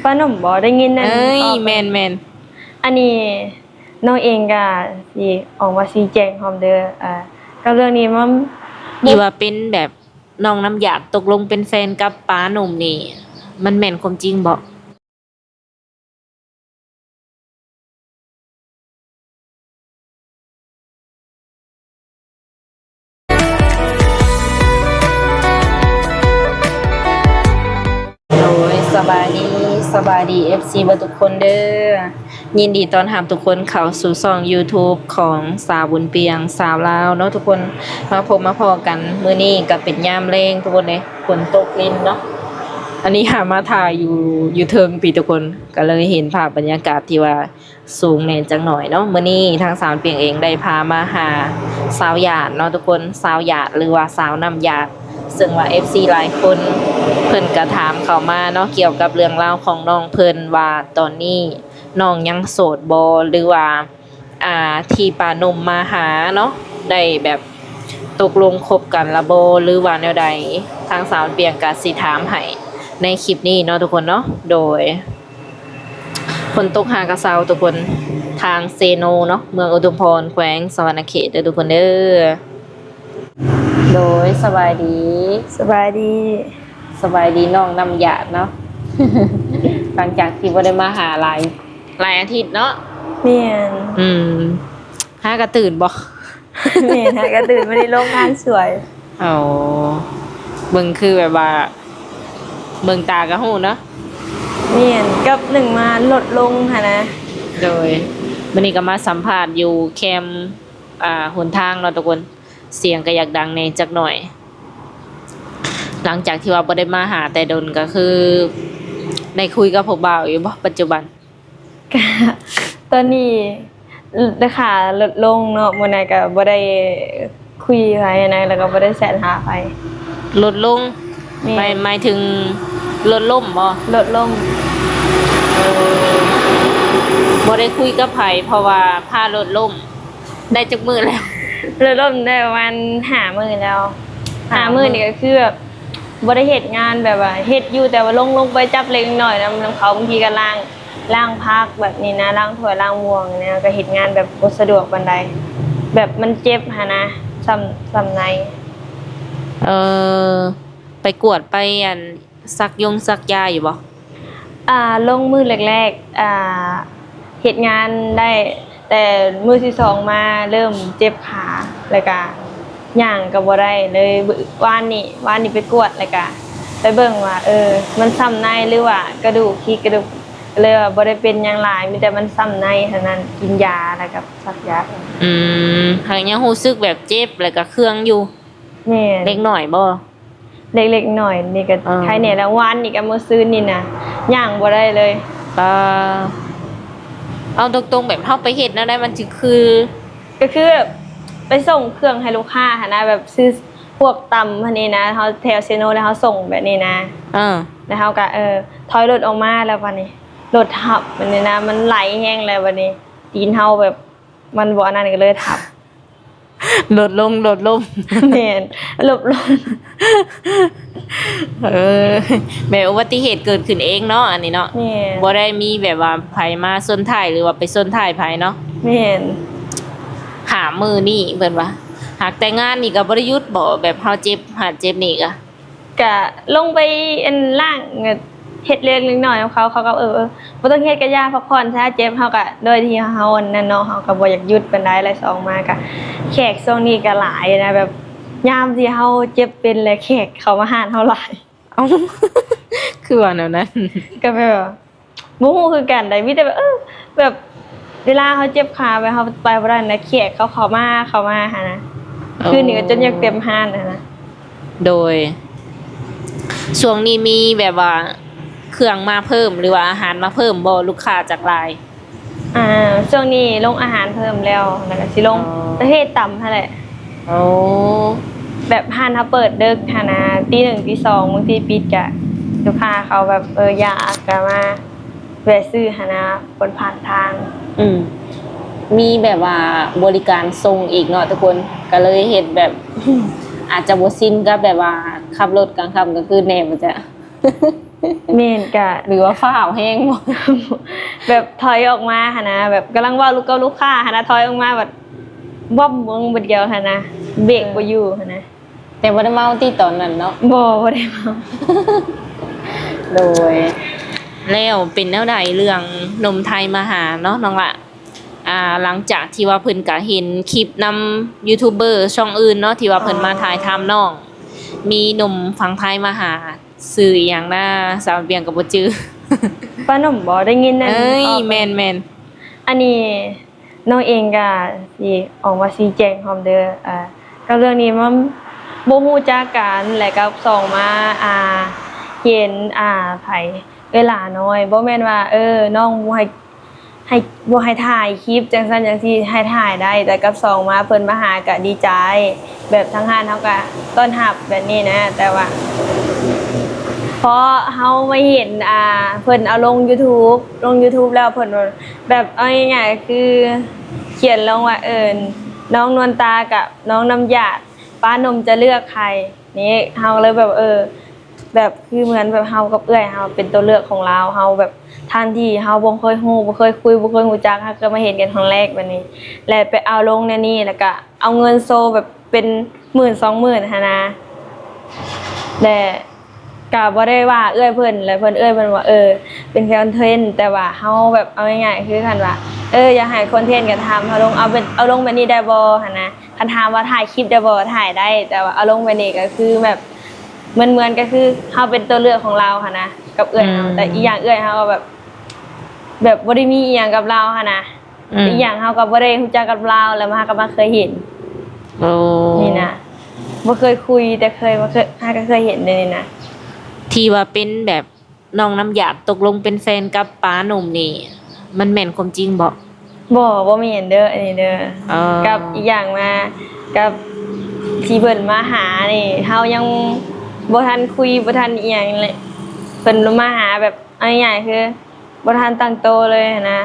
ປາໜຸ່ມບໍ່? ໄດ້ຍິນນັ້ນ ເອີຍ ອອກ ແມ່ນໆ ອັນນີ້ນ້ອງເອງກໍຊິອອກມາຊີ້ແຈງພ້ອມເດີ ເອີ ກັບເລື່ອງນີ້ມັນ ທີ່ວ່າເປັນແບບນ້ອງນ້ຳຢາດຕົກລົງເປັນແຟນກັບປາໜຸ່ມນີ້ ມັນແມ່ນຄວາມຈິງບໍ່? ໂດຍ ສະບາຍດີ ສະບາຍດີ ເອັຟຊີ ເບິດທຸກຄົນເດີ. ຍິນດີຕ້ອນຮັບທຸກຄົນເຂົ້າສູ່ຊ່ອງຢູທູບຂອງສາວບຸນປຽງ ສາວລາວເນາະທຸກຄົນ. ມາພົບມາພໍ້ກັນມື້ນີ້ກໍເປັນຍາມແລງທຸກຄົນເດ້ ຝົນຕົກລິນເນາະ. ອັນນີ້ຫາມາຖ່າຍຢູ່ ຢູ່ເທິງພີ້ທຸກຄົນ ກໍເລີຍເຫັນພາບບັນຍາກາດທີ່ວ່າ ສູງແດ່ຈັກໜ້ອຍເນາະ. ມື້ນີ້ທາງສາວປຽງເອງໄດ້ພາມາຫາສາວຢາດເນາະທຸກຄົນ ສາວຢາດ ຫຼືວ່າສາວນ້ຳຢາດ ເຊິ່ງວ່າເອັຟຊີຫຼາຍຄົນເພິ່ນກະຖາມເຂົ້າມາເນາະ ກ່ຽວກັບເລື່ອງລາວຂອງນ້ອງເພິ່ນວ່າ ຕອນນີ້ນ້ອງຍັງໂສດບໍ່ ຫຼືວ່າ ອ່າ ທີ່ປາໜຸ່ມມາຫາເນາະ ໄດ້ແບບຕົກລົງຄົບກັນລະບໍ່ ຫຼືວ່າແນວໃດ ທາງສາວປຽງກະຊິຖາມໃຫ້ໃນຄລິບນີ້ເນາະທຸກຄົນເນາະ. ໂດຍ ຝົນຕົກຫາກະເຊົາທຸກຄົນ ທາງເຊໂນເນາະ ເມືອງອຸທຸມພອນ ແຂວງສະຫວັນນະເຂດເດີທຸກຄົນເດີ. ໂດຍ ສະບາຍດີ ສະບາຍດີ ສະບາຍດີນ້ອງນ້ຳຢາດເນາະ. ຫຼັງຈາກທີ່ບໍ່ໄດ້ມາຫາຫຼາຍ ຫຼາຍອາທິດເນາະ. ແມ່ນ ອືມ ຫາກະຕື່ນບໍ່? ແມ່ນ ຫາກະຕື່ນ ບໍ່ໄດ້ລົງງານສວຍ. ອໍ ເບິ່ງຄືແບບວ່າ ເບິ່ງຕາກະຮູ້ເນາະ. ແມ່ນ ກັບໜຶ່ງມາລົດລົງຫັ້ນນະ. ໂດຍ ມື້ນີ້ກໍມາສຳພາດຢູ່ແຄມ ອ່າ ຫົນທາງເນາະທຸກຄົນ ສຽງກໍຢາກດັງແດ່ຈັກໜ້ອຍ. ຫຼັງຈາກທີ່ວ່າບໍ່ໄດ້ມາຫາແຕ່ດົນ ກໍຄືໄດ້ຄຸຍກັບຜູ້ບ່າວຢູ່ບໍ່ປັດຈຸບັນ? ກະຕອນນີ້ລາຄາລົດລົງເນາະ ມື້ນັ້ນກະບໍ່ໄດ້ຄຸຍໃຜນະ ແລ້ວກະບໍ່ໄດ້ແຊັດຫາໃຜ. ລົດລົງ? ແມ່ນ ໝາຍ ໝາຍເຖິງລົດລົ້ມບໍ່? ລົດລົ້ມ. ເອີ ບໍ່ໄດ້ຄຸຍກັບໃຜ ເພາະວ່າພາລົດລົ້ມໄດ້ຈັກມື້ແລ້ວ? ລົດລົ້ມໄດ້ປະມານຫ້າມື້ແລ້ວ. ຫ້າ ຫ້າມື້ນີ້ກະຄືແບບ ບໍ່ໄດ້ເຮັດງານ ແບບວ່າເຮັດຢູ່ ແຕ່ວ່າລົງ ລົງໄປຈັບເລັກນ້ອຍນຳ ນຳເຂົາ ບາງທີກໍລ້າງ ລ້າງຜັກແບບນີ້ນະ ລ້າງຖ້ວຍລ້າງໝ້ວງນີ້ນະ ກໍເຮັດງານແບບບໍ່ສະດວກປານໃດ ແບບມັນເຈັບຫັ້ນນະ ຊ້ຳ ຊ້ຳໃນ. ເອີ ໄປກວດໄປ ອັນ ສັກຢົງສັກຢາຢູ່ບໍ່? ອ່າ ລົງມື້ແລກໆ ອ່າ ເຮັດງານໄດ້ ແຕ່ມື້ທີສອງມາເລີ່ມເຈັບຂາ ແລ້ວກະຍ່າງກໍບໍ່ໄດ້ເລີຍ. ວານນີ້ ວານນີ້ໄປກວດ ແລ້ວກະໄປເບິ່ງວ່າ ເອີ ມັນຊ້ຳໃນ ຫຼືວ່າກະດູກ ຂີດກະດູກ ເລີຍວ່າບໍ່ໄດ້ເປັນຫຍັງຫຼາຍ ມີແຕ່ມັນຊ້ຳໃນເທົ່ານັ້ນ ກິນຢາ ແລ້ວກະສັກຢາ. ອືມ ຫາກຍັງຮູ້ສຶກແບບເຈັບ ແລ້ວກະເຄືອງຢູ່. ແມ່ນ ເລັກນ້ອຍບໍ່? ເລັກໆ ນ້ອຍໆ ນີ້ກໍ ເອີ ໄຄແດ່ແລ້ວ. ວານນີ້ກັບມື້ຊືນນີ້ນະ ຍ່າງບໍ່ໄດ້ເລີຍ. ປາ ເອົາຕົງໆ ແບບເຮົາໄປເຮັດແນວໃດມັນຈຶ່ງຄື? ກໍຄືແບບໄປສົ່ງເຄື່ອງໃຫ້ລູກຄ້າຫັ້ນນະ ແບບຊື້ພວກຕຳຫັ້ນນີ້ນະ ເຮົາແຖວເຊໂນ ແລ້ວເຮົາສົ່ງແບບນີ້ນະ. ເອີ ແລ້ວເຮົາກໍ ເອີ ຖອຍລົດອອກມາ ແລ້ວບາດນີ້ລົດທັບແບບນີ້ນະ ມັນໄຫຼແຮງ ແລ້ວບາດນີ້ຕີນເຮົາແບບມັນບໍ່ອັນນັ້ນ ກໍເລີຍທັບ. ລົດລົງ ລົດລົ້ມ. ແມ່ນ ລົດລົ້ມ. ເອີ ແບບອຸບັດຕິເຫດເກີດຂຶ້ນເອງເນາະ ອັນນີ້ເນາະ. ແມ່ນ ບໍ່ໄດ້ມີແບບວ່າໃຜມາຊົນທ້າຍ ຫຼືວ່າໄປຊົນທ້າຍໃຜເນາະ. ແມ່ນ ຫ້າມື້ນີ້ເພິ່ນວ່າ ຫາກແຕ່ງານນີ້ກໍບໍ່ໄດ້ຢຸດບໍ່? ແບບເຮົາເຈັບຫັ້ນເຈັບນີ້ກະ ກະລົງໄປ ອັນ ລ້າງ ເຮັດເລັກໆ ນ້ອຍໆ ນຳເຂົາ ເຂົາກໍ ເອີ ເອີ ບໍ່ຕ້ອງເຮັດ ກະຢ່າ ພັກຜ່ອນຊະ ເຈັບ ເຮົາກະ ໂດຍທີ່ເຮົາ ອັນ ນັ້ນເນາະ ເຮົາກະບໍ່ຢາກຢຸດປານໃດ ແລ້ວສອງມາກະ ແຂກຊ່ວງນີ້ກະຫຼາຍນະ ແບບຍາມທີ່ເຮົາເຈັບເປັນ ແລະ ແຂກເຂົ້າມາຮ້ານເຮົາຫຼາຍ. ເອົ້າ ຄືວ່າແນວນັ້ນ? ກະແບບ ບໍ່ຮູ້ຄືກັນໃດ໋ ມີແຕ່ແບບ ເອີ ແບບເວລາເຮົາເຈັບຂາ ແບບເຮົາໄປບໍ່ໄດ້ນະ ແຂກເຂົາເຂົ້າມາ ເຂົ້າມາຫັ້ນນະ. ອໍ ຄືນນີ້ກໍຈົນຢາກເຕັມຮ້ານຫັ້ນນະ. ໂດຍ ຊ່ວງນີ້ມີແບບວ່າເຄື່ອງມາເພີ່ມ ຫຼືວ່າອາຫານມາເພີ່ມບໍ່? ລູກຄ້າຈາກຫຼາຍ. ອ່າ ຊ່ວງນີ້ລົງອາຫານເພີ່ມແລ້ວ ແລ້ວກໍຊິລົງ ອໍ ປະເພດຕຳຫັ້ນແຫຼະ. ໂອ້ ແບບຮ້ານເຮົາເປີດເດິກຫັ້ນນະ ຕີໜຶ່ງ ຕີສອງ ບາງທີປິດ ກະລູກຄ້າເຂົາແບບ ເອີ ຢາກກະມາແວະຊື້ຫັ້ນນະ ຄົນຜ່ານທາງ. ອືມ ມີແບບວ່າບໍລິການສົ່ງອີກເນາະທຸກຄົນ ກະເລີຍເຮັດແບບ ອາດຈະບໍ່ຊິນກັບແບບວ່າຂັບລົດກາງຄ່ຳກາງຄືນແດ່ ບໍ່ຈະ ແມ່ນ ກະ ຫຼືວ່າຟ້າວແຮງບໍ່? ແບບຖອຍອອກມາຫັ້ນນະ ແບບກຳລັງເວົ້າກັບລູກຄ້າຫັ້ນນະ ຖອຍອອກມາແບບ ວອບລົງບາດດຽວຫັ້ນນະ ເບຣກບໍ່ຢູ່ຫັ້ນນະ. ແຕ່ບໍ່ໄດ້ເມົາຕິຕອນນັ້ນເນາະ? ບໍ່ ບໍ່ໄດ້ເມົາ. ໂດຍ ແລ້ວເປັນແນວໃດເລື່ອງໜຸ່ມໄທມາຫາເນາະນ້ອງລະ? ອ່າ ຫຼັງຈາກທີ່ວ່າເພິ່ນກະເຫັນຄລິບນຳຢູທູບເບີຊ່ອງອື່ນເນາະ ທີ່ວ່າເພິ່ນມາຖ່າຍທຳນ້ອງ ມີໜຸ່ມຝັ່ງໄທມາຫາ ຊື່ອີ່ຫຍັງນາ ສາວວຽງກໍບໍ່ຈື່. ປ້າໜຸ່ມບໍ່? ໄດ້ຍິນນັ້ນ. ເອີຍ ແມ່ນ ແມ່ນ. ອັນນີ້ ນ້ອງເອງກະຊິອອກມາຊີ້ແຈງພ້ອມເດີ ອ່າ ກັບເລື່ອງນີ້ມັນບໍ່ຮູ້ຈັກກັນ ແລະກັບສອງມາ ອ່າ ເຫັນ ອ່າ ໃຜ ເອື້ອຍຫຼ້ານ້ອຍ ບໍ່ແມ່ນວ່າ ເອີ ນ້ອງບໍ່ໃຫ້ ໃຫ້ ບໍ່ໃຫ້ຖ່າຍຄລິບຈັ່ງຊັ້ນຈັ່ງຊີ້ ໃຫ້ຖ່າຍໄດ້ ແຕ່ກັບສອງມາເພິ່ນມາຫາກະດີໃຈ ແບບທາງຮ້ານເຮົາກະຕ້ອນຮັບແບບນີ້ນະ ແຕ່ວ່າ ພໍເຮົາມາເຫັນ ອ່າ ເພິ່ນເອົາລົງຢູທູບ ລົງຢູທູບແລ້ວເພິ່ນ ແບບເອົາງ່າຍໆຄືຂຽນລົງວ່າ ເອີ ນ້ອງນວນຕາກັບນ້ອງນ້ຳຢາດ ປ້າໜຸ່ມຈະເລືອກໃຜ ນີ້ ເຮົາກໍເລີຍແບບ ເອີ ແບບຄືເໝືອນແບບເຮົາກັບເອື້ອຍເຮົາເປັນຕົວເລືອກຂອງລາວ ເຮົາແບບທັງທີ່ເຮົາບໍ່ເຄີຍຮູ້ ບໍ່ເຄີຍຄຸຍ ບໍ່ເຄີຍຮູ້ຈັກ ເຮົາກໍມາເຫັນກັນຄັ້ງແລກແບບນີ້ ແລະໄປເອົາລົງໃນນີ້ ແລ້ວກໍເອົາເງິນໂຊແບບເປັນໝື່ນສອງໝື່ນຫັ້ນນະ ແລະ ກະບໍ່ໄດ້ວ່າເອື້ອຍເພິ່ນ ແລະເພິ່ນ ເອື້ອຍເພິ່ນວ່າ ເອີ ເປັນຄອນເທັນ ແຕ່ວ່າເຮົາແບບ ເອົາງ່າຍໆຄືຄັນວ່າ ເອີ ຢາກໃຫ້ຄອນເທັນກໍຖາມເຮົາລົງ ເອົາເປັນ ເອົາລົງແບບນີ້ໄດ້ບໍ່ຫັ້ນນະ ຄັນຖາມວ່າຖ່າຍຄລິບໄດ້ບໍ່? ຖ່າຍໄດ້ ແຕ່ວ່າເອົາລົງແບບນີ້ກໍຄືແບບ ເໝືອນໆກໍຄືເຮົາເປັນຕົວເລືອກຂອງລາວຫັ້ນນະ ກັບເອື້ອຍເຮົາ ແຕ່ອີກຢ່າງເອື້ອຍເຮົາກໍແບບ ແບບບໍ່ໄດ້ມີອີ່ຫຍັງກັບລາວຫັ້ນນະ ອີກຢ່າງເຮົາກໍບໍ່ໄດ້ຮູ້ຈັກກັບລາວ ແລ້ວເຮົາກໍມາເຄີຍເຫັນ ໂອ້ ນີ້ນະ ບໍ່ເຄີຍຄຸຍ ແຕ່ເຄີຍມາເຄີຍ ຫາກໍເຄີຍເຫັນແນວນີ້ນະ ທີ່ວ່າເປັນແບບນ້ອງນ້ຳຢາດຕົກລົງເປັນແຟນກັບປ້າໜຸ່ມນີ້ ມັນແມ່ນຄວາມຈິງບໍ່? ບໍ່ ບໍ່ແມ່ນເດີ ອັນນີ້ເດີ ກັບອີກຢ່າງມາ ກັບທີ່ເພິ່ນມາຫານີ້ ເຮົາຍັງບໍ່ທັນຄຸຍ ບໍ່ທັນອີ່ຫຍັງເລີຍ ເພິ່ນມາຫາແບບ ເອົາງ່າຍໆຄືບໍ່ທັນຕັ້ງໂຕເລີຍຫັ້ນນະ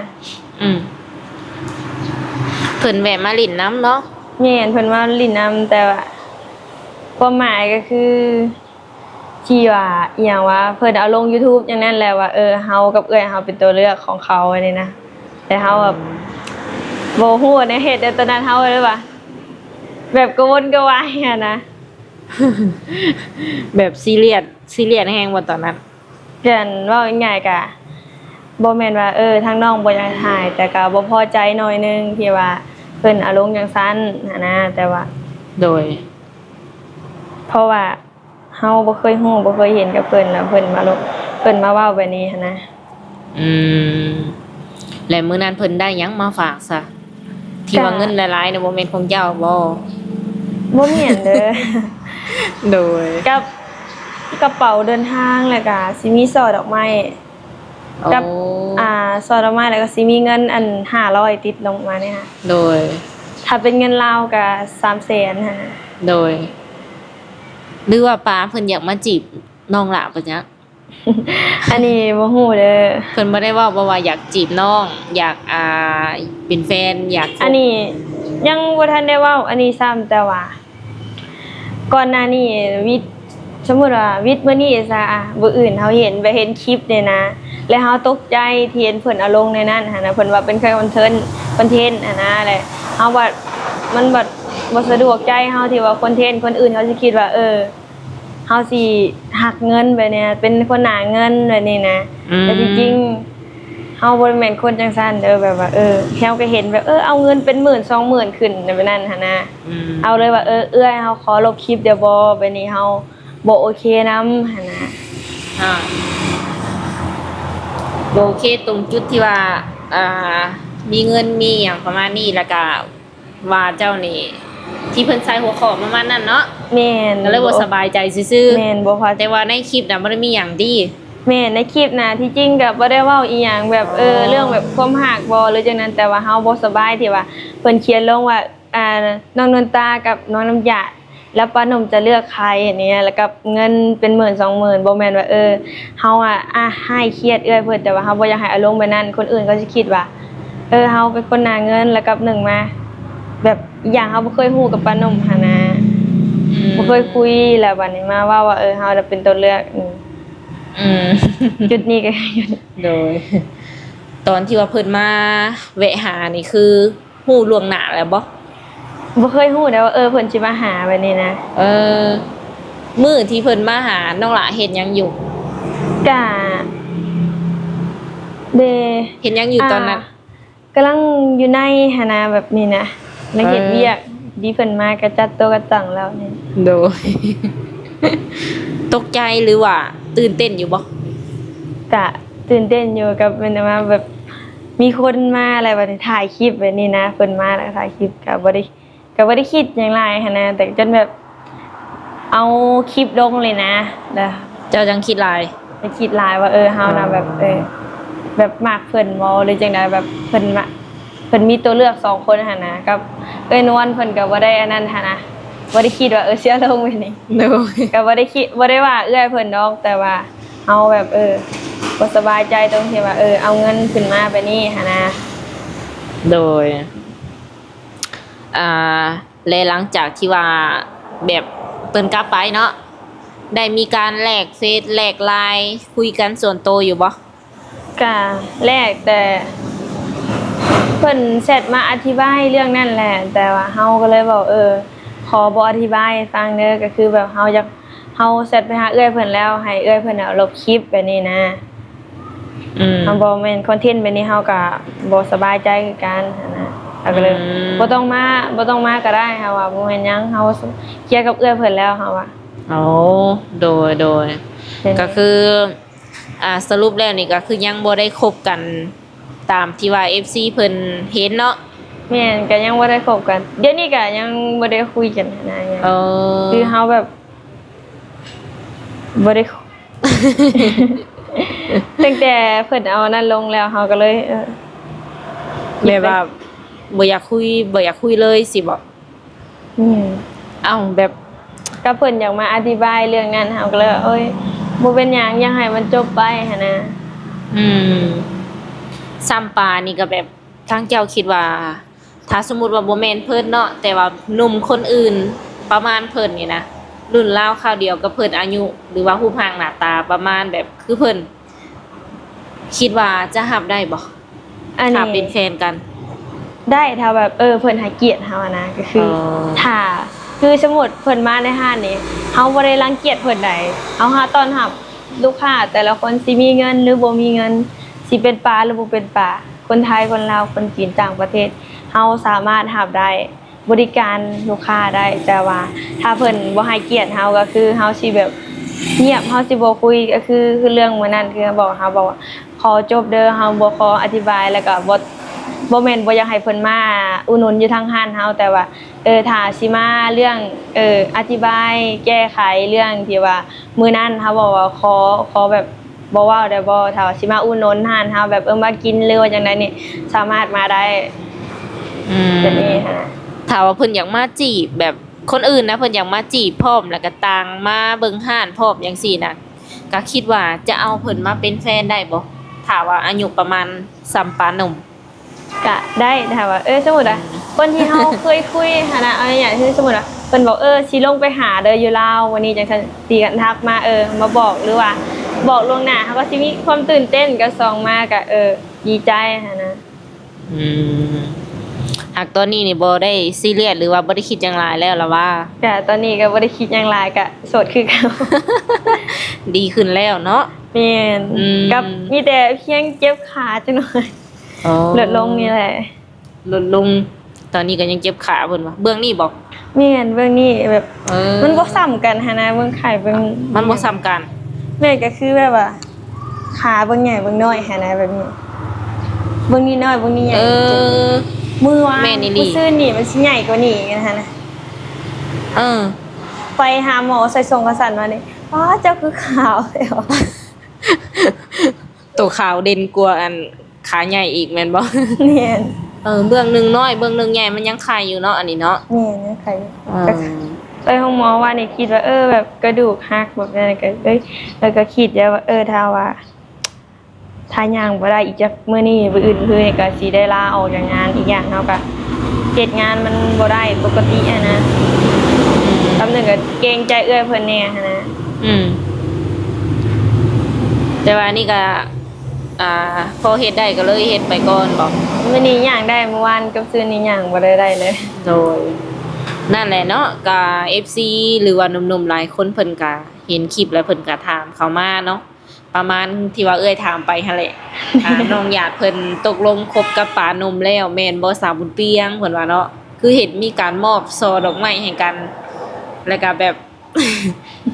ອືມ ເພິ່ນແວ່ມາຫຼິ້ນນຳເນາະ? ແມ່ນ ເພິ່ນມາຫຼິ້ນນຳ ແຕ່ວ່າຄວາມໝາຍກໍຄືທີ່ວ່າ ອີ່ຫຍັງວ່າ ເພິ່ນເອົາລົງຢູທູບຢ່າງນັ້ນແຫຼະວ່າ ເອີ ເຮົາກັບເອື້ອຍເຮົາເປັນຕົວເລືອກຂອງເຂົາ ອັນນີ້ນະ ແຕ່ເຮົາແບບ ອືມ ບໍ່ຮູ້ແນວເຮັດ ແຕ່ຕອນນັ້ນເຮົາເລີຍວ່າ ແບບກະວົນກະວາຍຫັ້ນນະ ແບບຊີຣຽສ ຊີຣຽສແຮງບໍ່ຕອນນັ້ນ? ການເວົ້າງ່າຍໆ ກະບໍ່ແມ່ນວ່າ ເອີ ທາງນ້ອງບໍ່ຢາກໃຫ້ຖ່າຍ ແຕ່ກະບໍ່ພໍໃຈໜ້ອຍໜຶ່ງທີ່ວ່າເພິ່ນເອົາລົງຈັ່ງຊັ້ນຫັ້ນນະ ແຕ່ວ່າ ໂດຍ ເພາະວ່າເຮົາບໍ່ເຄີຍຮູ້ ບໍ່ເຄີຍເຫັນກັບເພິ່ນ ແລ້ວເພິ່ນມາລົງ ເພິ່ນມາເວົ້າແບບນີ້ຫັ້ນນະ. ອືມ ແລະມື້ນັ້ນເພິ່ນໄດ້ຫຍັງມາຝາກຊະ? ທີ່ວ່າເງິນຫຼາຍໆນະ ບໍ່ແມ່ນຂອງເຈົ້າບໍ່? ບໍ່ແມ່ນເດີ. ໂດຍ ກັບກະເປົາເດີນທາງ ແລ້ວກະຊິມີຊ່ອດອກໄມ້ ກັບ ໂອ້ ອ່າ ຊ່ອດອກໄມ້ ແລ້ວກະຊິມີເງິນອັນຫ້າຮ້ອຍຕິດລົງມານີ້ຫັ້ນ. ໂດຍ ຖ້າເປັນເງິນລາວກະສາມແສນຫັ້ນ. ໂດຍ ຫຼືວ່າປ້າເພິ່ນຢາກມາຈີບນ້ອງຫຼ້າບໍ່ຈັກ? ອັນນີ້ບໍ່ຮູ້ເດີ. ເພິ່ນບໍ່ໄດ້ເວົ້າບໍ່ວ່າຢາກຈີບນ້ອງ ຢາກ ອ່າ ເປັນແຟນ ຢາກຄົບ? ອັນນີ້ຍັງບໍ່ທັນໄດ້ເວົ້າອັນນີ້ຊ້ຳ ແຕ່ວ່າກ່ອນໜ້ານີ້ວິດ ສົມມຸດວ່າວິດມື້ນີ້ຊະ ອາ ມື້ອື່ນເຮົາເຫັນ ແບບເຫັນຄລິບນີ້ນະ ແລ້ວເຮົາຕົກໃຈທີ່ເຫັນເພິ່ນເອົາລົງໃນນັ້ນຫັ້ນນະ ເພິ່ນວ່າເປັນຄອນເທັນ ຄອນເທັນຫັ້ນນະ ແລ້ວເຮົາວ່າມັນແບບບໍ່ສະດວກໃຈເຮົາທີ່ວ່າຄອນເທັນ ຄົນອື່ນເຂົາຊິຄິດວ່າ ເອີ ເຮົາຊິຮັກເງິນແບບນີ້ ເປັນຄົນໜ້າເງິນແບບນີ້ນະ. ອືມ ແຕ່ທີ່ຈິງເຮົາບໍ່ໄດ້ແມ່ນຄົນຈັ່ງຊັ້ນເດີ ແບບວ່າ ເອີ ເຮົາກໍເຫັນແບບ ເອີ ເອົາເງິນເປັນໝື່ນສອງໝື່ນຂຶ້ນແບບນັ້ນຫັ້ນນະ. ອືມ ເຮົາເລີຍວ່າ ເອີ ເອື້ອຍ ເຮົາຂໍລົບຄລິບໄດ້ບໍ່ ແບບນີ້ເຮົາບໍ່ໂອເຄນຳຫັ້ນນະ. ອ່າ ບໍ່ໂອເຄຕົງຈຸດທີ່ວ່າ ອ່າ ມີເງິນມີຫຍັງປະມານນີ້ ແລ້ວກະ ວ່າເຈົ້ານີ້ ທີ່ເພິ່ນໃສ່ຫົວຂໍ້ປະມານນັ້ນເນາະ. ແມ່ນ ກໍເລີຍບໍ່ສະບາຍໃຈຊື່ໆ. ແມ່ນ ບໍ່ພໍ ແຕ່ວ່າໃນຄລິບນະບໍ່ໄດ້ມີຫຍັງຕິ? ແມ່ນ ໃນຄລິບນະ ທີ່ຈິງກໍບໍ່ໄດ້ເວົ້າອີ່ຫຍັງແບບ ອໍ ເອີ ເລື່ອງແບບຄວາມຮັກບໍ່ ຫຼືຈັ່ງນັ້ນ ແຕ່ວ່າເຮົາບໍ່ສະບາຍທີ່ວ່າເພິ່ນຂຽນລົງວ່າ ອ່າ ນ້ອງນວນຕາກັບນ້ອງນ້ຳຢາ ແລ້ວປ້າໜຸ່ມຈະເລືອກໃຜ ອັນນີ້ ແລ້ວກັບເງິນເປັນໝື່ນສອງໝື່ນ ບໍ່ແມ່ນວ່າ ເອີ ເຮົາອະ ອາ ຮ້າຍຄຽດເອື້ອຍເພິ່ນ ແຕ່ວ່າເຮົາບໍ່ຢາກໃຫ້ເອົາລົງແບບນັ້ນ ຄົນອື່ນເຂົາຊິຄິດວ່າ ເອີ ເຮົາເປັນຄົນໜ້າເງິນ ແລ້ວກັບໜຶ່ງມາ ແບບ ອີກຢ່າງເຮົາບໍ່ເຄີຍຮູ້ກັບປ້າໜຸ່ມຫັ້ນນະ. ອືມ ບໍ່ເຄີຍຄຸຍ ແລ້ວບັດນີ້ມາເວົ້າວ່າ ເອີ ເຮົານະເປັນຕົວເລືອກ. ອືມ ອືມ ຈຸດນີ້ກໍ ໂດຍ ຕອນທີ່ວ່າເພິ່ນມາແວະຫານີ້ ຄືຮູ້ລ່ວງໜ້າແລ້ວບໍ່? ບໍ່ເຄີຍຮູ້ເດ້ວ່າ ເອີ ເພິ່ນຊິມາຫາແບບນີ້ນະ. ເອີ ມື້ທີ່ເພິ່ນມາຫາ ນ້ອງຫຼ້າເຮັດຫຍັງຢູ່? ກະ ເດ ເຮັດຫຍັງຢູ່ຕອນນັ້ນ? ອ່າ ກຳລັງຢູ່ໃນຫັ້ນນະ ແບບນີ້ນະ ກຳລັງເຮັດວຽກ ເອີ ດີເພິ່ນມາກະຈັດໂຕະກະຕັ່ງແລ້ວນີ້. ໂດຍ ຕົກໃຈ ຫຼືວ່າຕື່ນເຕັ້ນຢູ່ບໍ່? ກະຕື່ນເຕັ້ນຢູ່ ກັບແມ່ນວ່າແບບມີຄົນມາແລ້ວ ບັດນີ້ຖ່າຍຄລິບແບບນີ້ນະ ເພິ່ນມາແລ້ວກະຖ່າຍຄລິບ ກະບໍ່ໄດ້ ກໍບໍ່ໄດ້ຄິດຫຍັງຫຼາຍຫັ້ນນະ ແຕ່ຈົນແບບເອົາຄລິບລົງເລີຍນະ ແລ້ວ ເຈົ້າຈັ່ງຄິດຫຼາຍ ໄດ້ຄິດຫຼາຍວ່າ ເອີ ເຮົານະ ເອີ ແບບ ເອີ ແບບມັກເພິ່ນບໍ່ ຫຼືຈັ່ງໃດ ແບບເພິ່ນມາ ເພິ່ນມີຕົວເລືອກສອງຄົນຫັ້ນນະ ກັບເອື້ອຍນວນ ເພິ່ນກໍບໍ່ໄດ້ອັນນັ້ນຫັ້ນນະ ບໍ່ໄດ້ຄິດວ່າ ເອີ ຊິເອົາລົງແບບນີ້. ໂດຍ ກໍບໍ່ໄດ້ຄິດ ບໍ່ໄດ້ວ່າເອື້ອຍເພິ່ນດອກ ແຕ່ວ່າເຮົາແບບ ເອີ ບໍ່ສະບາຍໃຈຕົງທີ່ວ່າ ເອີ ເອົາເງິນຂຶ້ນມາແບບນີ້ຫັ້ນນະ. ໂດຍ ອ່າ ແລະ ຫຼັງຈາກທີ່ວ່າແບບເພິ່ນກັບໄປເນາະ ໄດ້ມີການແລກເຟສແລກໄລນ໌ ຄຸຍກັນສ່ວນໂຕຢູ່ບໍ່? ກະແລກ ແຕ່ເພິ່ນແຊັດມາອະທິບາຍເລື່ອງນັ້ນແຫຼະ ແຕ່ວ່າເຮົາກໍເລີຍເວົ້າ ເອີ ຂໍບໍ່ອະທິບາຍໃຫ້ຟັງເດີ ກໍຄືແບບເຮົາຢາກ ເຮົາແຊັດໄປຫາເອື້ອຍເພິ່ນແລ້ວ ໃຫ້ເອື້ອຍເພິ່ນລົບຄລິບແບບນີ້ນະ. ອືມ ເຮົາບໍ່ແມ່ນຄອນເທັນແບບນີ້ ເຮົາກະບໍ່ສະບາຍໃຈຄືກັນຫັ້ນນະ ເຮົາກໍເລີຍ ອືມ ບໍ່ຕ້ອງມາ ບໍ່ຕ້ອງມາກໍໄດ້ ເຮົາວ່າບໍ່ແມ່ນຫຍັງ ເຮົາເຄຍກັບເອື້ອຍເພິ່ນແລ້ວ ເຮົາວ່າ. ໂອ້ ໂດຍ ໂດຍ ກໍຄື ອ່າ ສະຫຼຸບແລ້ວນີ້ກໍຄືຍັງບໍ່ໄດ້ຄົບກັນຕາມທີ່ວ່າເອັບຊີເພິ່ນເຫັນເນາະ. ແມ່ນ ກໍຍັງບໍ່ໄດ້ຄົບກັນ ດຽວນີ້ກໍຍັງບໍ່ໄດ້ຄຸຍກັນຫັ້ນນະ. ເອີ ຄືເຮົາແບບ ບໍ່ໄດ້ ຕັ້ງແຕ່ເພິ່ນເອົານັ້ນລົງແລ້ວ ເຮົາກໍເລີຍ ເອີ ແບບວ່າບໍ່ຢາກຄຸຍ ບໍ່ຢາກຄຸຍເລີຍຊີ້ບໍ? ແມ່ນ ເອົ້າ ແບບ ກໍເພິ່ນຢາກມາອະທິບາຍເລື່ອງນັ້ນ ເຮົາກໍເລີຍວ່າ ໂອ້ຍ ບໍ່ເປັນຫຍັງ ຢາກໃຫ້ມັນຈົບໄປຫັ້ນນະ. ອືມ ສ່ຳປານີ້ກໍແບບ ທາງເຈົ້າຄິດວ່າ ຖ້າສົມມຸດວ່າບໍ່ແມ່ນເພິ່ນເນາະ ແຕ່ວ່າໜຸ່ມຄົນອື່ນປະມານເພິ່ນນີ້ນະ ລຸ້ນລາວຄາວດຽວກັບເພິ່ນ ອາຍຸ ຫຼືວ່າຮູບຮ່າງໜ້າຕາປະມານແບບຄືເພິ່ນ ຄິດວ່າຈະຮັບໄດ້ບໍ່? ອັນນີ້ ຖ້າເປັນແຟນກັນ ໄດ້ ຖ້າແບບ ເອີ ເພິ່ນໃຫ້ກຽດເຮົາຫັ້ນນະ ກໍຄື ອໍ ຖ້າ ຄືສົມມຸດເພິ່ນມາໃນຮ້ານນີ້ ເຮົາບໍ່ໄດ້ລັງກຽດເພິ່ນໃດ ເຮົາຫາຕ້ອນຮັບລູກຄ້າແຕ່ລະຄົນ ຊິມີເງິນ ຫຼື ບໍ່ມີເງິນ ຊິເປັນປາ ຫຼື ບໍ່ເປັນປາ ຄົນໄທ ຄົນລາວ ຄົນຈີນ ຕ່າງປະເທດ ເຮົາສາມາດຮັບໄດ້ ບໍລິການລູກຄ້າໄດ້. ແຕ່ວ່າຖ້າເພິ່ນບໍ່ໃຫ້ກຽດເຮົາ ກໍຄືເຮົາຊິແບບງຽບ ເຮົາຊິບໍ່ຄຸຍ ກໍຄື ຄືເລື່ອງມື້ນັ້ນ ຄືບອກ ເຮົາບອກວ່າ ຂໍຈົບເດີ ເຮົາບໍ່ຂໍອະທິບາຍ ແລ້ວກໍບໍ່ ບໍ່ແມ່ນບໍ່ຢາກໃຫ້ເພິ່ນມາອຸດໜູນຢູ່ທາງຮ້ານເຮົາ ແຕ່ວ່າ ເອີ ຖ້າຊິມາເລື່ອງ ເອີ ອະທິບາຍແກ້ໄຂເລື່ອງທີ່ວ່າມື້ນັ້ນ ເຮົາບອກວ່າ ຂໍ ຂໍແບບ ບໍ່ເວົ້າໄດ້ບໍ່ ຖ້າວ່າຊິມາອຸດໜູນຮ້ານເຮົາ ແບບ ເອີ ມາກິນ ຫຼືວ່າຈັ່ງໃດນີ້ ສາມາດມາໄດ້. ອືມ ແບບນີ້ຫັ້ນນະ. ຖ້າວ່າເພິ່ນຢາກມາຈີບ ແບບຄົນອື່ນນະ ເພິ່ນຢາກມາຈີບພ້ອມ ແລ້ວກໍຕ່າງມາເບິ່ງຮ້ານພ້ອມຈັ່ງຊີ້ນະ ກໍຄິດວ່າຈະເອົາເພິ່ນມາເປັນແຟນໄດ້ບໍ່? ຖ້າວ່າອາຍຸປະມານສ່ຳປາໜຸ່ມ ກະໄດ້ ຖ້າວ່າ ເອີ ສົມມຸດວ່າ ອືມ ຄົນທີ່ເຮົາເຄີຍຄຸຍຫັ້ນນະ ເອົາງ່າຍໆ ຄືສົມມຸດວ່າ ເພິ່ນບອກ ເອີ ຊິລົງໄປຫາເດີຢູ່ລາວ ມື້ນີ້ຈັ່ງຊັ້ນ ຊິກັນທັກມາ ເອີ ມາບອກ ຫຼືວ່າບອກລ່ວງໜ້າ ເຮົາກໍຊິມີຄວາມຕື່ນເຕັ້ນ ກໍສ່ອງມາ ກໍ ເອີ ດີໃຈຫັ້ນນະ. ອືມ ຫາກຕອນນີ້ນີ້ບໍ່ໄດ້ຊີຣຽສ ຫຼືວ່າບໍ່ໄດ້ຄິດຫຍັງຫຼາຍແລ້ວລະວ່າ? ກະຕອນນີ້ກໍບໍ່ໄດ້ຄິດຫຍັງຫຼາຍ ກະໂສດຄືເກົ່າ. ດີຂຶ້ນແລ້ວເນາະ? ແມ່ນ. ອືມ ກັບມີແຕ່ພຽງເຈັບຂາຈັກໜ້ອຍ. ອໍ ລົດລົງນີ້ແຫຼະ ລົດລົງ. ຕອນນີ້ກໍຍັງເຈັບຂາເພິ່ນວ່າ ເບື້ອງນີ້ບໍ? ແມ່ນ ເບື້ອງນີ້ແບບ ເອີ ມັນບໍ່ສ່ຳກັນຫັ້ນນະ ເບື້ອງໄຂ້ເບື້ອງ ມັນບໍ່ສ່ຳກັນ. ແມ່ນ ກໍຄືແບບວ່າ ຂາເບື້ອງໃຫຍ່ເບື້ອງນ້ອຍຫັ້ນນະ ແບບນີ້ ເບື້ອງນີ້ນ້ອຍເບື້ອງນີ້ໃຫຍ່. ເອີ ມື້ວານ ແມ່ນອີ່ຫຼີ ມື້ຊືນນີ້ມັນຊິໃຫຍ່ກວ່ານີ້ຫັ້ນນະ. ເອີ ໄປຫາໝໍໃສ່ສົ່ງຂາສັ້ນມານີ້ ປ້າ ເຈົ້າຄືຂາວແທ້. ໂຕຂາວເດັ່ນກວ່າອັນຂາໃຫຍ່ອີກແມ່ນບໍ່? ແມ່ນ. ເອີ ເບື້ອງໜຶ່ງນ້ອຍ ເບື້ອງໜຶ່ງໃຫຍ່ ມັນຍັງໄຄຢູ່ເນາະ ອັນນີ້ເນາະ. ແມ່ນ ຍັງໄຄຢູ່. ເອີ ໄປໂຮງໝໍວ່ານີ້ຄິດວ່າ ເອີ ແບບກະດູກຫັກແບບນັ້ນ ກໍເອີຍ ແລ້ວກໍຄິດແລ້ວວ່າ ເອີ ຖ້າວ່າ ຖ້າຍ່າງບໍ່ໄດ້ອີກຈັກມື້ນີ້ ມື້ອື່ນ ມື້ອື່ນກໍຊິໄດ້ລາອອກຈາກງານ. ອີກຢ່າງເຮົາກໍເຮັດງານມັນບໍ່ໄດ້ປົກກະຕິຫັ້ນນະ. ຄຳໜຶ່ງກໍເກງໃຈເອື້ອຍເພິ່ນແດ່ຫັ້ນນະ. ອືມ. ແຕ່ວ່ານີ້ກໍ ອ່າ ພໍເຮັດໄດ້ກໍເລີຍເຮັດໄປກ່ອນບໍ? ມື້ນີ້ຍ່າງໄດ້ ມື້ວານກັບຊືນນີ້ຍ່າງບໍ່ໄດ້ໄດ້ເລີຍ. ໂດຍ ນັ້ນແຫຼະເນາະ ກໍເອັຟຊີ ຫຼືວ່າໜຸ່ມໆຫຼາຍຄົນເພິ່ນກໍເຫັນຄລິບແລ້ວເພິ່ນກໍຖາມເຂົ້າມາເນາະ ປະມານທີ່ວ່າເອື້ອຍຖາມໄປຫັ້ນແຫຼະ ອ່າ ນ້ອງຢາດເພິ່ນຕົກລົງຄົບກັບປາໜຸ່ມແລ້ວແມ່ນບໍ່ສາວບຸນປຽງ ເພິ່ນວ່າເນາະ ຄືເຫັນມີການມອບຊ່ອດອກໄມ້ໃຫ້ກັນ ແລ້ວກໍແບບ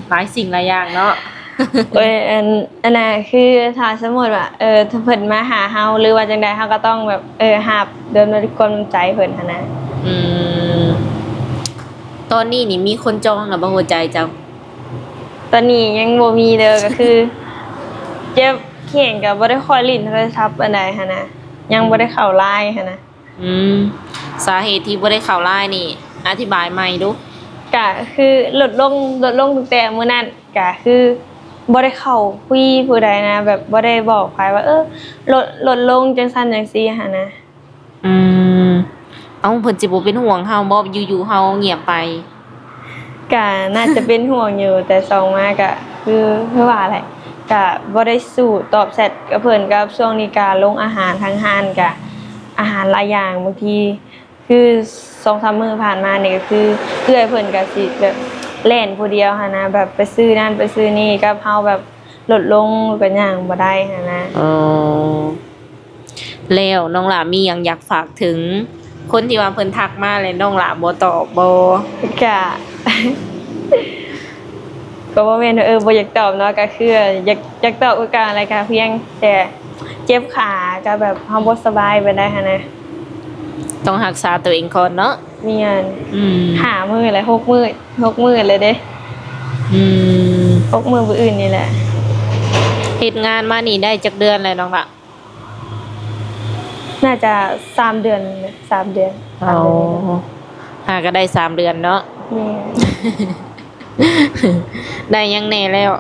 ຫຼາຍສິ່ງຫຼາຍຢ່າງເນາະ. ໂອ້ຍ ອັນ ອັນນັ້ນຄືຖ້າສົມມຸດວ່າ ເອີ ຖ້າເພິ່ນມາຫາເຮົາ ຫຼືວ່າຈັ່ງໃດ ເຮົາກໍຕ້ອງແບບ ເອີ ຮັບດ້ວຍຄວາມເຕັມໃຈເພິ່ນຫັ້ນນະ. ອືມ ຕອນນີ້ນີ້ມີຄົນຈອງແລ້ວບໍ່ຫົວໃຈເຈົ້າ? ຕອນນີ້ຍັງບໍ່ມີເດີ ກໍຄືເຈັບແຂ້ງ ກໍບໍ່ໄດ້ຄ່ອຍຫຼິ້ນໂທລະສັບປານໃດຫັ້ນນະ ຍັງບໍ່ໄດ້ເຂົ້າ LINE ຫັ້ນນະ. ອືມ ສາເຫດທີ່ບໍ່ໄດ້ເຂົ້າ LINE ນີ້ ອະທິບາຍໃໝ່ດູ. ກະຄືລົດລົງ ລົດລົງຕັ້ງແຕ່ມື້ນັ້ນ ກະຄືບໍ່ໄດ້ເຂົ້າຄຸຍຜູ້ໃດນະ ແບບບໍ່ໄດ້ບອກໃຜວ່າ ເອີ ລົດ ລົດລົງຈັ່ງຊັ້ນຈັ່ງຊີ້ຫັ້ນນະ. ອືມ ເອົ້າ ເພິ່ນຊິບໍ່ເປັນຫ່ວງເຮົາບໍ ຢູ່ໆເຮົາງຽບໄປ? ກະໜ້າຈະເປັນຫ່ວງຢູ່ ແຕ່ສອງມາກະຄື ຄືວ່າແຫຼະ ກະບໍ່ໄດ້ສູ້ຕອບແຊັດກັບເພິ່ນ ກັບຊ່ວງນີ້ກະລົງອາຫານທາງຮ້ານ ກະອາຫານຫຼາຍຢ່າງ ບາງທີຄືສອງສາມມື້ຜ່ານມານີ້ ກະຄືເອື້ອຍເພິ່ນກະຊິແບບແລ່ນຜູ້ດຽວຫັ້ນນະ ແບບໄປຊື້ນັ້ນໄປຊື້ນີ້ ກັບເຮົາແບບລົດລົງ ກະຍ່າງບໍ່ໄດ້ຫັ້ນນະ. ອໍ ແລ້ວນ້ອງຫຼ້າມີຫຍັງຢາກຝາກເຖິງຄົນທີ່ວ່າເພິ່ນທັກມາແລ້ວນ້ອງຫຼ້າບໍ່ຕອບບໍ່? ກະ ກໍບໍ່ແມ່ນວ່າ ເອີ ບໍ່ຢາກຕອບເນາະ ກະຄືຢາກ ຢາກຕອບຄືກັນ ແລ້ວກະພຽງແຕ່ເຈັບຂາ ກະແບບເຮົາບໍ່ສະບາຍປານໃດຫັ້ນນະ. ຕ້ອງຮັກສາຕົວເອງກ່ອນເນາະ. ແມ່ນ. ອືມ ຫ້າມື້ແລ້ວ ຫົກມື້ ຫົກມື້ແລ້ວເດ້. ອືມ ຫົກມື້ມື້ອື່ນນີ້ແຫຼະ. ເຮັດງານມານີ້ໄດ້ຈັກເດືອນແລ້ວນ້ອງລະ? ໜ້າຈະສາມເດືອນ ສາມເດືອນ. ອໍ ສາມເດືອນນີ້ແຫຼະ. ຫາກໍໄດ້ສາມເດືອນເນາະ. ແມ່ນ. ໄດ້ຫຍັງແດ່ແລ້ວ?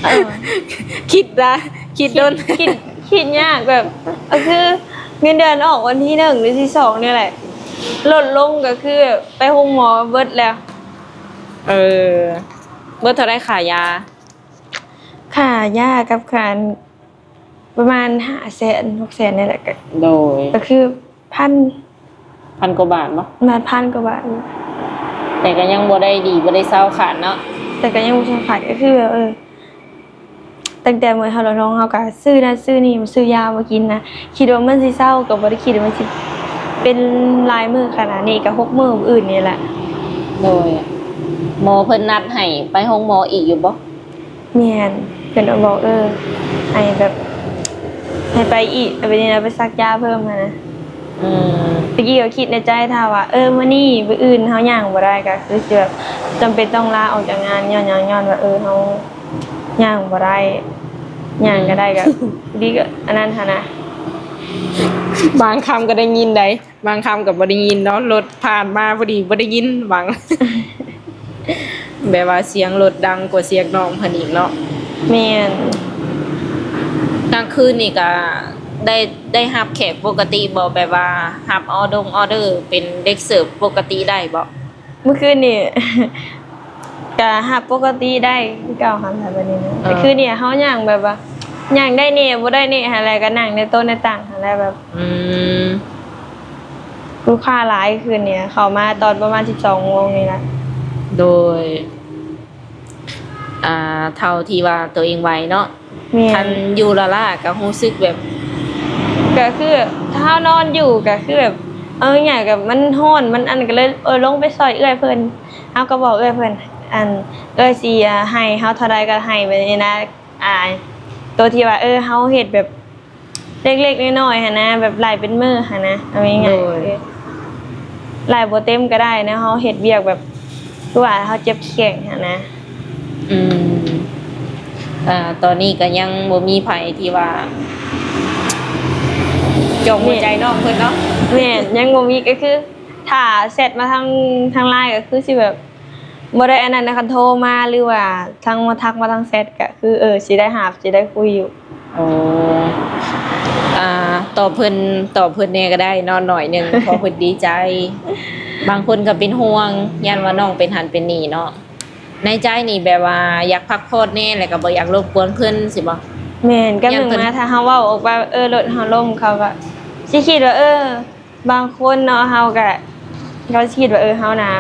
ເອີ ຄິດລະ ຄິດດົນ. ຄິດ ຄິດ ຄິດຍາກ ແບບ ກໍຄືເງິນເດືອນອອກວັນທີໜຶ່ງ ຫຼື ທີສອງນີ້ແຫຼະ ລົດລົງ ກໍຄືໄປໂຮງໝໍເບິດແລ້ວ. ເອີ ເບິດເທົ່າໃດຄ່າຢາ? ຄ່າຢາກັບຄ່າ ປະມານຫ້າແສນ ຫົກແສນນີ້ແຫຼະ ກະ ໂດຍ ກະຄືພັນ ພັນກວ່າບາດບໍ? ປະມານພັນກວ່າບາດ. ແຕ່ກໍຍັງບໍ່ໄດ້ດີ ບໍ່ໄດ້ເຊົາຂາດເນາະ. ແຕ່ກໍຍັງບໍ່ເຊົາຂາດ ກໍຄືແບບ ເອີ ຕັ້ງແຕ່ມື້ເຮົາລະນ້ອງ ເຮົາກໍຊື້ນັ້ນຊື້ນີ້ ຊື້ຢາມາກິນນະ ຄິດວ່າມັນຊິເຊົາ ກໍບໍ່ໄດ້ຄິດວ່າມັນຊິເປັນຫຼາຍມື້ຂະໜາດນີ້ ກໍຫົກມື້ມື້ອື່ນນີ້ແຫຼະ. ໂດຍ ໝໍເພິ່ນນັດໃຫ້ໄປໂຮງໝໍອີກຢູ່ບໍ່? ແມ່ນ ເພິ່ນກໍບອກ ເອີ ໃຫ້ແບບ ໃຫ້ໄປອີກ ແບບນີ້ນະ ໄປສັກຢາເພີ່ມຫັ້ນນະ. ອືມ ຕະກີ້ກໍຄິດໃນໃຈ ຖ້າວ່າ ເອີ ມື້ນີ້ມື້ອື່ນເຮົາຍ່າງບໍ່ໄດ້ ກໍຄືຊິແບບ ຈຳເປັນຕ້ອງລາອອກຈາກງານ ຍ້ອນຫຍັງ ຍ້ອນວ່າ ເອີ ເຮົາຍ່າງບໍ່ໄດ້ ຍ່າງກໍໄດ້ ອືມ ກໍດີ ກໍອັນນັ້ນຫັ້ນນະ. ບາງຄຳກໍໄດ້ຍິນໃດ ບາງຄຳກໍບໍ່ໄດ້ຍິນເນາະ ລົດຜ່ານມາພໍດີບໍ່ໄດ້ຍິນ ບາງ ແບບວ່າສຽງລົດດັງກວ່າສຽງນ້ອງເພິ່ນອີກເນາະ. ແມ່ນ. ກາງຄືນນີ້ກະໄດ້ ໄດ້ຮັບແຂກປົກກະຕິບໍ່? ແບບວ່າຮັບອໍດົງອໍເດີເປັນເດັກເສີບປົກກະຕິໄດ້ບໍ່? ມື້ຄືນນີ້ ກະຮັບປົກກະຕິໄດ້ຄືເກົ່າຫັ້ນແຫຼະ ແບບນີ້ນະ. ເອີ ແຕ່ຄືນນີ້ເຮົາຍ່າງແບບວ່າ ຍ່າງໄດ້ແດ່ບໍ່ໄດ້ແດ່ຫັ້ນແຫຼະ ກະນັ່ງໃນໂຕະໃນຕັ່ງຫັ້ນແຫຼະ ແບບ ອືມ ລູກຄ້າຫຼາຍຄືນນີ້ ເຂົ້າມາຕອນປະມານສິບສອງໂມງນີ້ລະ. ໂດຍ ອ່າ ເທົ່າທີ່ວ່າໂຕເອງໄຫວເນາະ. ແມ່ນ. ຄັນຢູ່ລ້າໆກໍຮູ້ສຶກແບບ ກໍຄືຖ້າເຮົານອນຢູ່ກໍຄືແບບ ເອົາງ່າຍໆ ກໍມັນຮ້ອນ ມັນອັນ ກໍເລີຍ ເອີ ລົງໄປຊ່ອຍເອື້ອຍເພິ່ນ. ເຮົາກໍບອກເອື້ອຍເພິ່ນ ອັນ ເອື້ອຍຊິໃຫ້ເຮົາເທົ່າໃດກໍໃຫ້ ແບບນີ້ນະ. ອ່າ ໂຕທີ່ວ່າ ເອີ ເຮົາເຮັດແບບ ເລັກໆນ້ອຍໆຫັ້ນນະ ແບບໄລ່ເປັນມື້ຫັ້ນນະ ເອົາງ່າຍໆ. ໂດຍ. ເອີ ໄລ່ບໍ່ເຕັມກໍໄດ້ເນາະ ເຮົາເຮັດວຽກແບບ ຄືວ່າເຮົາເຈັບແຂ້ງຫັ້ນນະ. ອືມ ອ່າ ຕອນນີ້ກໍຍັງບໍ່ມີໃຜທີ່ວ່າຈອງຫົວໃຈນ້ອງເພິ່ນເນາະ. ແມ່ນ ຍັງບໍ່ມີ ກໍຄືຖ້າແຊັດມາທາງ ທາງ LINE ກໍຄືຊິແບບ ບໍ່ໄດ້ອັນນັ້ນນະ ຄັນໂທມາ ຫຼືວ່າທັງມາທັກມາທາງແຊັດ ກະຄື ເອີ ຊິໄດ້ຮັບ ຊິໄດ້ຄຸຍຢູ່. ໂອ້ ອ່າ ຕອບເພິ່ນ ຕອບເພິ່ນແດ່ກໍໄດ້ເນາະ ໜ້ອຍໜຶ່ງ ເພາະເພິ່ນດີໃຈ. ບາງຄົນກໍເປັນຫ່ວງ ຢ້ານວ່ານ້ອງເປັນຫັ້ນເປັນນີ້ເນາະ. ໃນໃຈນີ້ແບບວ່າຢາກພັກຜ່ອນແດ່ ແລ້ວກໍບໍ່ຢາກລົບກວນເພິ່ນຊີ້ບໍ່? ແມ່ນ ກັບ ຢ້ານ ໜຶ່ງ ເພິ່ນ ມາ ຖ້າເຮົາເວົ້າອອກໄປ ເອີ ລົດເຮົາລົ້ມ ເຂົາກໍຊິຄິດວ່າ ເອີ ບາງຄົນເນາະ ເຮົາກໍ ເຂົາຊິຄິດວ່າ ເອີ ເຮົານະ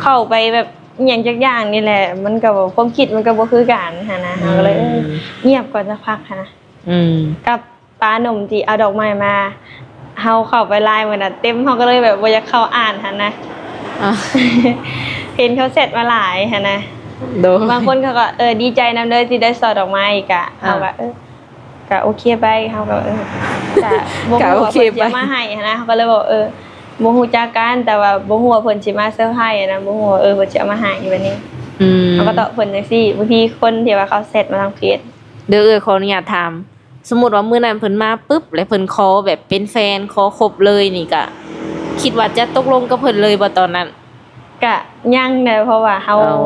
ເຂົ້າໄປແບບ ອີ່ຫຍັງຈັກຢ່າງນີ້ແຫຼະ ມັນກໍ ຄວາມຄິດມັນກໍບໍ່ຄືກັນຫັ້ນນະ ເຮົາກໍເລີຍ ອືມ ເອີ ງຽບກ່ອນສັກພັກຫັ້ນນະ. ອືມ ກັບປ້າໜຸ່ມທີ່ເອົາດອກໄມ້ມາ ເຮົາເຂົ້າໄປຫຼາຍມື້ນະ ເຕັມ ເຮົາກໍເລີຍແບບບໍ່ຢາກເຂົ້າອ່ານຫັ້ນນະ. ອ່າ ເຫັນເຂົາແຊັດມາຫຼາຍຫັ້ນນະ. ໂດຍ ບາງຄົນເຂົາກໍ ເອີ ດີໃຈນຳເດີທີ່ໄດ້ຊ່ອດອກໄມ້ ກະ ອ່າ ເຮົາກໍ ເອີ ກະໂອເຄໄປ ເຮົາກໍ ເອີ ກະບໍ່ຮູ້ວ່າເພິ່ນຊິເອົາມາໃຫ້ຫັ້ນນະ ເຮົາກໍເລີຍບອກ ເອີ ບໍ່ຮູ້ຈັກກັນ ແຕ່ວ່າບໍ່ຮູ້ວ່າເພິ່ນຊິມາເຊີໄພຫັ້ນນະ ບໍ່ຮູ້ວ່າ ເອີ ເພິ່ນຊິເອົາມາໃຫ້ແບບນີ້. ອືມ ເຮົາກໍຕອບເພິ່ນຈັ່ງຊີ້ ບາງທີຄົນທີ່ວ່າເຂົາແຊັດມາທາງເຟສ. ເດີ ເອື້ອຍ ຂໍອະນຸຍາດຖາມ ສົມມຸດວ່າມື້ນັ້ນເພິ່ນມາປຶບ ແລ້ວເພິ່ນຂໍແບບເປັນແຟນ ຂໍຄົບເລີຍນີ້ ກະຄິດວ່າຈະຕົກລົງກັບເພິ່ນເລີຍບໍ່ຕອນນັ້ນ? ກະຍັງແຫຼະ ເພາະວ່າເຮົາ ເອົ້າ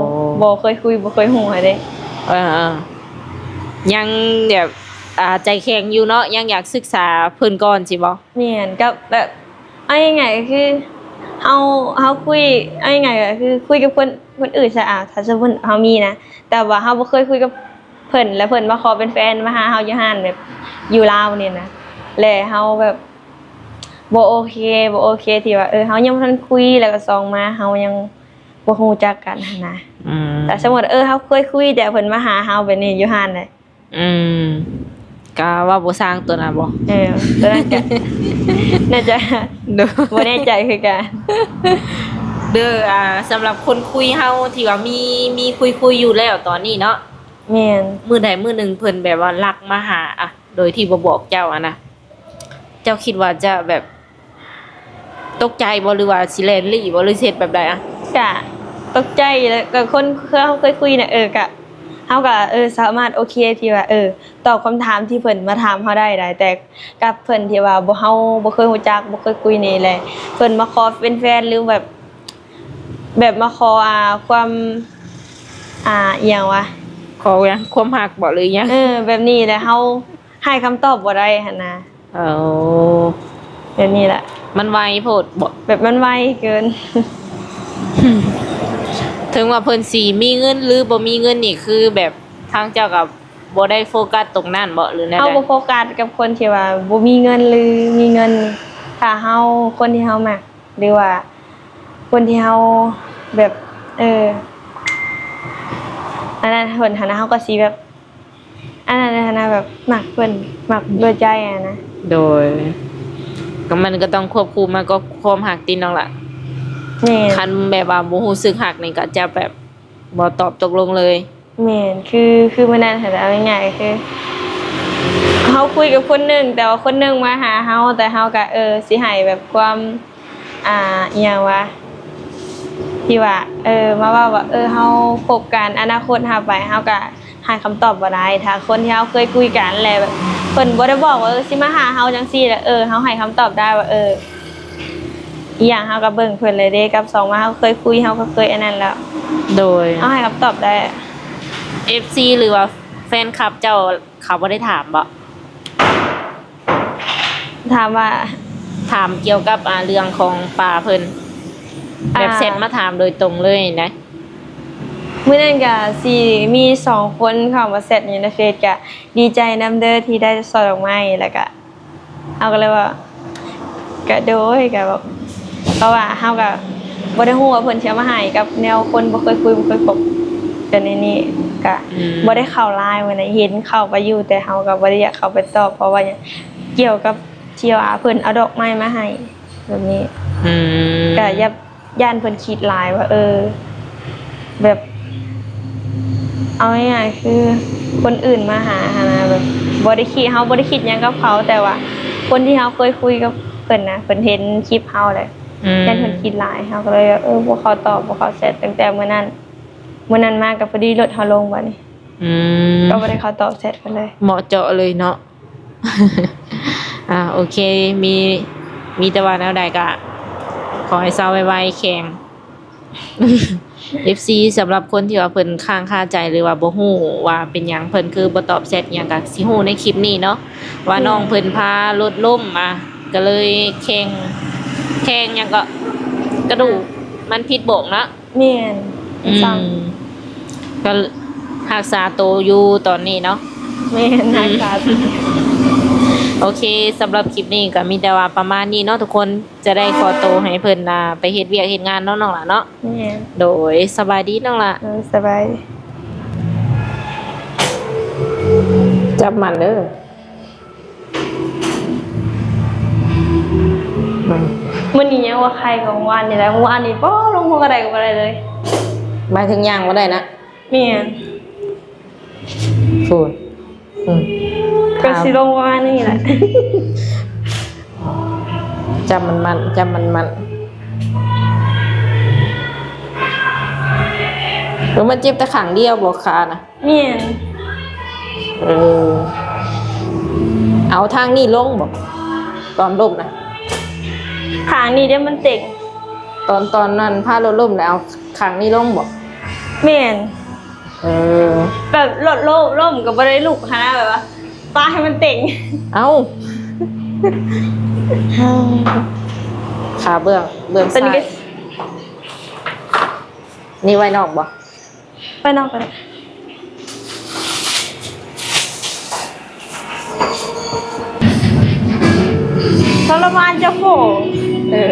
ບໍ່ເຄີຍຄຸຍ ບໍ່ເຄີຍຮູ້ຫັ້ນເດ້. ເອີໆ ຍັງແບບ ອ່າ ໃຈແຂງຢູ່ເນາະ ຍັງຢາກສຶກສາເພິ່ນກ່ອນຊີ້ບໍ່? ແມ່ນ ກໍແບບ ເອົາງ່າຍໆ ກໍຄືເຮົາ ເຮົາຄຸຍ ເອົາງ່າຍໆ ກໍຄືຄຸຍກັບຄົນ ຄົນອື່ນຊະ ອາ ຖ້າສົມມຸດເຮົາມີນະ ແຕ່ວ່າເຮົາບໍ່ເຄີຍຄຸຍກັບເພິ່ນ ແລ້ວເພິ່ນມາຂໍເປັນແຟນ ມາຫາເຮົາຢູ່ຮ້ານ ແບບຢູ່ລາວນີ້ນະ ແລ້ວເຮົາແບບ ບໍ່ໂອເຄ ບໍ່ໂອເຄທີ່ວ່າ ເອີ ເຮົາຍັງບໍ່ທັນຄຸຍ ແລ້ວກໍສອງມາເຮົາຍັງບໍ່ຮູ້ຈັກກັນຫັ້ນນະ. ອືມ ແຕ່ສົມມຸດ ເອີ ເຮົາເຄີຍຄຸຍ ແຕ່ເພິ່ນມາຫາເຮົາແບບນີ້ຢູ່ຮ້ານເດ້. ອືມ ກະເວົ້າບໍ່ຊ່າງຕົວນັ້ນບໍ່? ເອີ ຕົວນັ້ນກະ ໜ້າຈະ ໂດຍ ບໍ່ແນ່ໃຈຄືກັນ. ເດີ ອ່າ ສຳລັບຄົນຄຸຍເຮົາທີ່ວ່າມີ ມີຄຸຍໆຢູ່ແລ້ວຕອນນີ້ເນາະ. ແມ່ນ ມື້ໃດມື້ໜຶ່ງເພິ່ນແບບວ່າລັກມາຫາ ອະ ໂດຍທີ່ບໍ່ບອກເຈົ້າຫັ້ນນະ ເຈົ້າຄິດວ່າຈະແບບຕົກໃຈບໍ່ ຫຼືວ່າຊິແລ່ນຫຼີ່ບໍ່ ຫຼືຊິເຮັດແບບໃດອະ? ກະຕົກໃຈ ແລ້ວກໍຄົນ ຄືເຮົາເຄີຍຄຸຍນະ ເອີ ກະ ເຮົາກະ ເອີ ສາມາດໂອເຄທີ່ວ່າ ເອີ ຕອບຄຳຖາມທີ່ເພິ່ນມາຖາມເຮົາໄດ້ ໄດ້ ແຕ່ກັບເພິ່ນທີ່ວ່າບໍ່ ເຮົາບໍ່ເຄີຍຮູ້ຈັກ ບໍ່ເຄີຍຄຸຍນີ້ແຫຼະ ເພິ່ນມາຂໍເປັນແຟນ ຫຼືແບບ ແບບມາຂໍ ອ່າ ຄວາມ ອ່າ ອີ່ຫຍັງວະ ຂໍຫຍັງ ຄວາມຮັກບໍ ຫຼືຫຍັງ? ເອີ ແບບນີ້ແຫຼະ ເຮົາໃຫ້ຄຳຕອບບໍ່ໄດ້ຫັ້ນນະ. ເອົາ ແບບນີ້ແຫຼະ ມັນໄວໂພດບໍ? ແບບມັນໄວເກີນ. ເຖິງວ່າເພິ່ນຊິມີເງິນ ຫຼືບໍ່ມີເງິນນີ້ ຄືແບບທາງເຈົ້າກໍບໍ່ໄດ້ໂຟກັສຕົງນັ້ນບໍ ຫຼືແນວໃດ? ເຮົາບໍ່ໂຟກັສກັບຄົນທີ່ວ່າບໍ່ມີເງິນ ຫຼືມີເງິນ. ຖ້າເຮົາ ຄົນທີ່ເຮົາມັກ ຫຼືວ່າຄົນທີ່ເຮົາແບບ ເອີ ອັນນັ້ນ ເພິ່ນຫັ້ນນະ ເຮົາກໍຊິແບບ ອັນນັ້ນຫັ້ນນະ ແບບມັກເພິ່ນ ມັກດ້ວຍໃຈຫັ້ນນະ. ໂດຍ ກໍມັນກໍຕ້ອງຄວບຄູ່ມາກັບຄວາມຮັກຕິນ້ອງລະ. ແມ່ນ ຄັນແບບວ່າບໍ່ຮູ້ສຶກຮັກນີ້ ກໍຈະແບບບໍ່ຕອບຕົກລົງເລີຍ. ແມ່ນ ຄື ຄືມື້ນັ້ນຫັ້ນ ເອົາງ່າຍໆ ກໍຄືເຮົາຄຸຍກັບຄົນໜຶ່ງ ແຕ່ວ່າຄົນໜຶ່ງມາຫາເຮົາ ແຕ່ເຮົາກໍ ເອີ ຊິໃຫ້ແບບຄວາມ ອ່າ ອີ່ຫຍັງວະ ທີ່ວ່າ ເອີ ມາເວົ້າວ່າ ເອີ ເຮົາຄົບກັນ ອະນາຄົດເຮົາໄປ ເຮົາກໍໃຫ້ຄຳຕອບບໍ່ໄດ້. ຖ້າຄົນທີ່ເຮົາເຄີຍຄຸຍກັນ ແລ້ວເພິ່ນບໍ່ໄດ້ບອກວ່າ ເອີ ຊິມາຫາເຮົາຈັ່ງຊີ້ ແລ້ວ ເອີ ເຮົາໃຫ້ຄຳຕອບໄດ້ວ່າ ເອີ ອີ່ຫຍັງ ເຮົາກໍເບິ່ງເພິ່ນເລີຍເດ້. ກັບສອງມາ ເຮົາເຄີຍຄຸຍ ເຮົາກໍເຄີຍອັນນັ້ນແລ້ວ. ໂດຍ ເຮົາໃຫ້ຄຳຕອບໄດ້. ເອັຟຊີ ຫຼືວ່າແຟນຄລັບເຈົ້າ ເຂົາບໍ່ໄດ້ຖາມບໍ? ຖາມວ່າ? ຖາມກ່ຽວກັບ ອ່າ ເລື່ອງຂອງປ້າເພິ່ນ ແບບ ອ່າ ແຊັດມາຖາມໂດຍຕົງເລີຍນະ. ມື້ນັ້ນກະຊິມີສອງຄົນເຂົ້າມາແຊັດຢູ່ໃນເຟສ ກະດີໃຈນຳເດີທີ່ໄດ້ຊ່ອດອກໄມ້ ແລ້ວກະ ເຮົາກໍເລີຍວ່າ ກະໂດຍ ກະແບບ ເພາະວ່າເຮົາກະບໍ່ໄດ້ຮູ້ວ່າເພິ່ນຊິເອົາມາໃຫ້ ກັບແນວຄົນບໍ່ເຄີຍຄຸຍ ບໍ່ເຄີຍຄົບກັນ ໃນນີ້ກະ ອືມ ບໍ່ໄດ້ເຂົ້າຫຼາຍ ມື້ນັ້ນເຫັນເຂົ້າໄປຢູ່ ແຕ່ເຮົາກະບໍ່ໄດ້ຢາກເຂົ້າໄປຕອບ ເພາະວ່າຫຍັງ ກ່ຽວກັບທີ່ວ່າເພິ່ນເອົາດອກໄມ້ມາໃຫ້ແບບນີ້ ອືມ ກະຢ່າ ຢ້ານເພິ່ນຄິດຫຼາຍວ່າ ເອີ ແບບ ເອົາງ່າຍໆ ຄືຄົນອື່ນມາຫາຫັ້ນນະ ແບບບໍ່ໄດ້ຄິດ ເຮົາບໍ່ໄດ້ຄິດຫຍັງກັບເຂົາ ແຕ່ວ່າຄົນທີ່ເຮົາເຄີຍຄຸຍກັບເພິ່ນນະ ເພິ່ນເຫັນຄລິບເຮົາແຫຼະ ອືມ ຢ້ານເພິ່ນຄິດຫຼາຍ ເຮົາກໍເລີຍ ເອີ ບໍ່ເຂົ້າຕອບ ບໍ່ເຂົ້າແຊັດ ຕັ້ງແຕ່ມື້ນັ້ນ ມື້ນັ້ນມາກໍພໍດີລົດເຮົາລົງບັດນີ້ ອືມ ກໍບໍ່ໄດ້ເຂົ້າຕອບແຊັດເພິ່ນເລີຍ ເໝາະເຈາະເລີຍເນາະ. ອ່າ ໂອເຄ ມີ ມີແຕ່ວ່າແນວໃດກະຂໍໃຫ້ເຊົາໄວໆ ແຂງ ເອັຟຊີ ສຳລັບຄົນທີ່ວ່າເພິ່ນຄ້າງຄາໃຈ ຫຼືວ່າບໍ່ຮູ້ວ່າເປັນຫຍັງເພິ່ນຄືບໍ່ຕອບແຊັດຫຍັງ ກະຊິຮູ້ໃນຄລິບນີ້ເນາະ ວ່າ ແມ່ນ ນ້ອງເພິ່ນພາລົດລົ້ມ ອ່າ ກະເລີຍແຂງ ແຂງຫຍັງເກາະ ກະດູກມັນຜິດບ່ອນເນາະ. ແມ່ນ ອືມ ເປັນຊ່າງ ກໍຮັກສາໂຕຢູ່ຕອນນີ້ເນາະ. ແມ່ນ ອືມ ຮັກສາໂຕ. ໂອເຄ ສຳລັບຄລິບນີ້ກໍມີແຕ່ວ່າປະມານນີ້ເນາະທຸກຄົນ. ຈະໄດ້ຂໍໂຕໃຫ້ເພິ່ນ ອ່າ ໄປເຮັດວຽກເຮັດງານເນາະ ນ້ອງຫຼ້າເນາະ. ແມ່ນ. ໂດຍ ສະບາຍດີນ້ອງຫຼ້າ. ໂດຍ ສະບາຍ. ຈັບມັນເດີ. ອືມ ມື້ນີ້ຍັງວ່າໄຄກວ່າມື້ວານນີ້ແຫຼະ. ມື້ວານນີ້ ບໍ່ ລົງຫົວກະໄດກໍບໍ່ໄດ້ເລີຍ. ໝາຍເຖິງຍ່າງບໍ່ໄດ້ນະ? ແມ່ນ. ພຸ້ນ. ອືມ ກໍຊິລົງປະມານນີ້ແຫຼະ. ຈັບມັນໆ ຈັບມັນໆ. ເອີ ມັນເຈັບແຕ່ຂ້າງດຽວບໍ ຂານະ? ແມ່ນ. ເອີ ເອົາທາງນີ້ລົງບໍ ຕອນລົ້ມນະ? ຂ້າງນີ້ເດ້ມັນເຕັງ. ຕອນ ຕອນນັ້ນພາລົດລົ້ມນະ ເອົາຂ້າງນີ້ລົງບໍ? ແມ່ນ. ເອີ ແບບລົດລົ້ມ ລົ້ມກໍບໍ່ໄດ້ລຸກຫັ້ນນະ ແບບວ່າປະໃຫ້ມັນເຕັງ. ເອົ້າ ຂາເບື້ອງ ເບື້ອງຊ້າຍ. ນີ້ໄວ້ນອກບໍ? ໄວ້ນອກກໍໄດ້. ທໍລະມານເຈົ້າໂພ. ເອີ.